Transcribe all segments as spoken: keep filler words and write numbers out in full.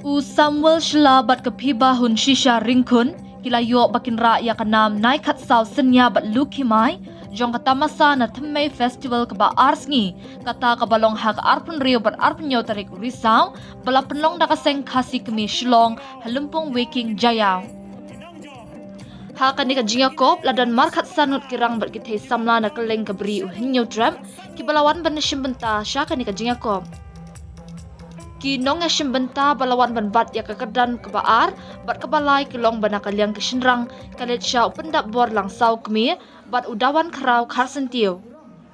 U Samuel Shylla bad ka Phibahun Shisha Ringkhun ki la ïoh ba kin rah ïa ka nam Naikhatsaw Synnia bad Lukhimai jong ka tamasa na Thymmei Festival kaba ar sngi, kata kaba long ha ka arphew hynriew bad arphew hynñiew tarik u Risaw, ba la pynlong da ka Seng Khasi Kmie Shillong ha Lympung Weiking Jaïaw. Ha kane ka jingïakop la don markhatsan ngut ki rang bad ki thei samla na kylleng ka Bri u Hynñiewtrep kiba la wan ban ïashim bynta sha kane ka jingïakop. Ki nongïashim bynta ba la wan ban bat ïa ka kyrdan kaba ar bad kaba lai ki long ba na ka liang ki shynrang ka Letsha u Pyndapbor Langsawkmie bad u Dawan Khraw Kharsyntiew.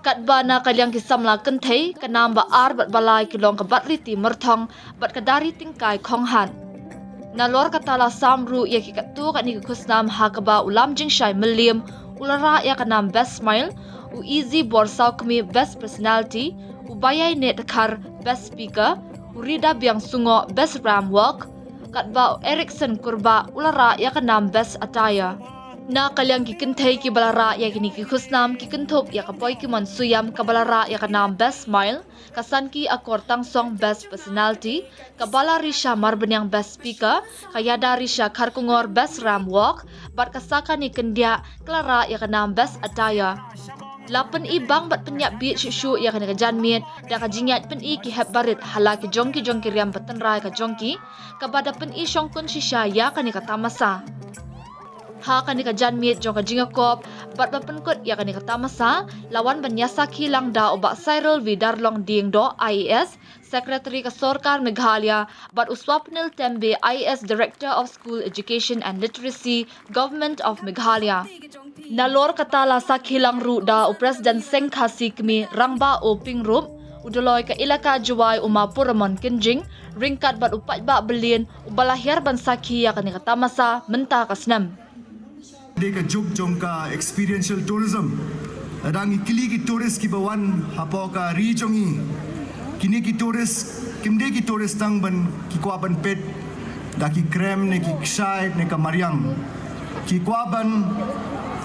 Katba na ka liang ki samla kynthei, ka nam ba ar bad ba lai ki long ka Batriti Myrthong bad ka Dari Tyngkai Khonghat. Nalor kata la sam ruh ïa ki katto katne ki khusnam ha kaba u Lamjingshai Mylliem u la rah ïa ka nam Best Smile, u Easy Borsawkmie Best Personality, u Baiaineh Dkhar Best Speaker, u Rida Biangsungoh Best Ram Walk, katba u Erickson Kurbah u la rah ïa ka nam Best Attire. Na ka liang ki kynthei kiba la rah ïa kine ki khusnam ki kynthup ïa ka Poikimon Suiam kaba la rah ïa ka nam Best Smile, ka Sanki Akor Tangsong Best Personality, ka Balarisha Marbaniang Best Speaker, ka Ïadarisha Kharkongor Best Ram Walk, bad ka Sakani Kyndiah ka la rah ïa ka nam Best Attire. La pyni bang bad pynïap bieit shuh shuh ïa kane ka janmiet da ka jingïaid pyni ki hep barit ha la ki jong ki jong ki riam ba tynrai ka jong ki, kaba da pyni shongkun shisha ïa kane ka tamasa. Ha kane ka janmiet jong ka jingïakop bad ban pynkut ïa kane ka tamasa, la wan ban ïasakhi lang da u Bah Cyril V Darlong Diengdoh I A S, Secretary ka Sorkar Meghalaya, bad u Swapnil Tembe I A S, Director of School Education and Literacy, Government of Meghalaya. Nalor kata la sakhi lang ruh da u President Seng Khasi Kmie Rangbah Opingrup, u Doloi ka Elaka Jowai u Ma Puramon Kynjing, ryngkat bad u paidbah Byllian uba la hiar ban sakhi ïa kane ka tamasa mynta ka snem. Dei ka juk jong ka experiential tourism. Lada ngi kylli ki tourist kiba wan hapoh ka ri jong ngi, kine ki tourist kim dei ki tourist tang ban ki kwah ban peit da ki krem ne ki kshaid ne ka mariang. Ki kwah ban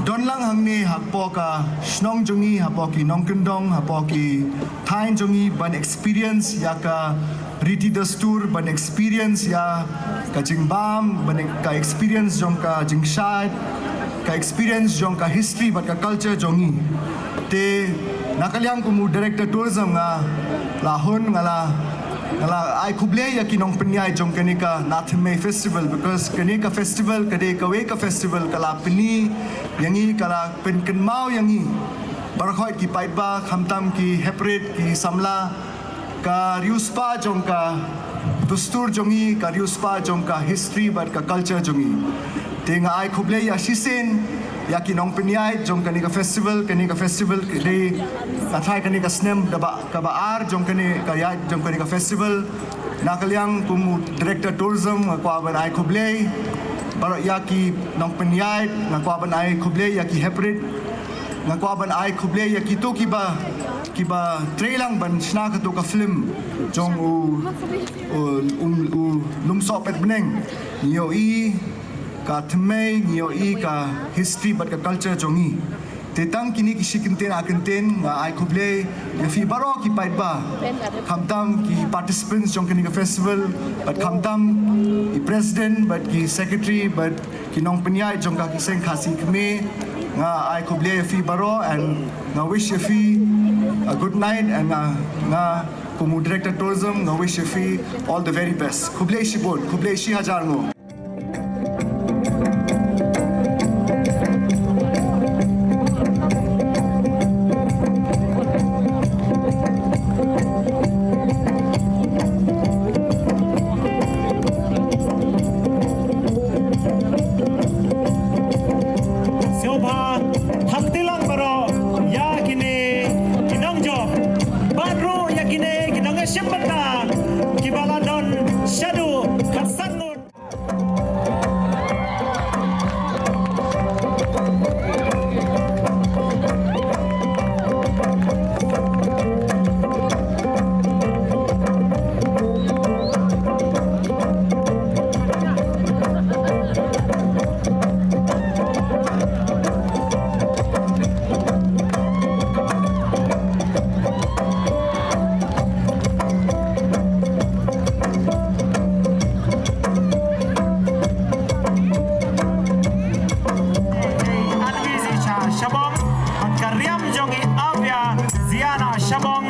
don lang hangne hapoh ka shnong jong ngi, hapoh ki nongkyndong, hapoh ki thaiñ jong ngi ban experience ïa ka riti dustur, ban experience ïa ka jingbam, ban e-, ka experience jong ka jingshaid, ka experience jong ka history bad ka culture jong ngi. Te na ka liang kum u director tourism nga la hun nga la, nga la ai khublei ïa ki nongpynïaid jong kane ka Nahthymmai Festival, because kane ka festival ka dei kawei ka festival ka la pyni ïa ngi, ka la pynkynmaw ïa ngi baroh ki paidbah, khamtam ki heprit, ki samla, ka riewspah jong ka dustur jong ngi, ka riewspah jong ka history bad ka culture jong ngi. Te nga ai khublei ïa shisien ïa ki nongpynïaid jong kane ka festival, kane ka festival ka dei, ka trai kane ka snem da ba, kaba ar jong kane ka ïaid jong kane ka festival. Na ka liang kum u director tourism nga kwah ban ai khublei baroh ïa ki nongpynïaid, nga kwah ban ai khublei ïa ki heprit, nga kwah ban ai khublei ïa kito kiba, kiba trei lang ban shna kato ka film jong u, u, um, u Lumsohpetbneng. Ngi ïohi ka thymmai, ngi ïohi ka history bad ka culture jong ngi. Te tang kine ki shi kyntien ar kyntien nga ai khublei ïa phi baroh ki paidbah, khamtam ki participants jong kane ka festival bad khamtam ki president bad ki secretary bad ki nongpynïaid jong ka ki Seng Khasi Kmie. Nga ai khublei ïa phi baroh and nga wish ïa phi a good night and nga, nga kum u director tourism nga wish ïa phi all the very best. Khublei shibun, khublei shi hajar nguh. Sngewbha hakti lang baroh ïa kine ki nongjop bad ruh ïa kine ki nongïashim bynta kiba la don shaduh khatsan ngut. Shabong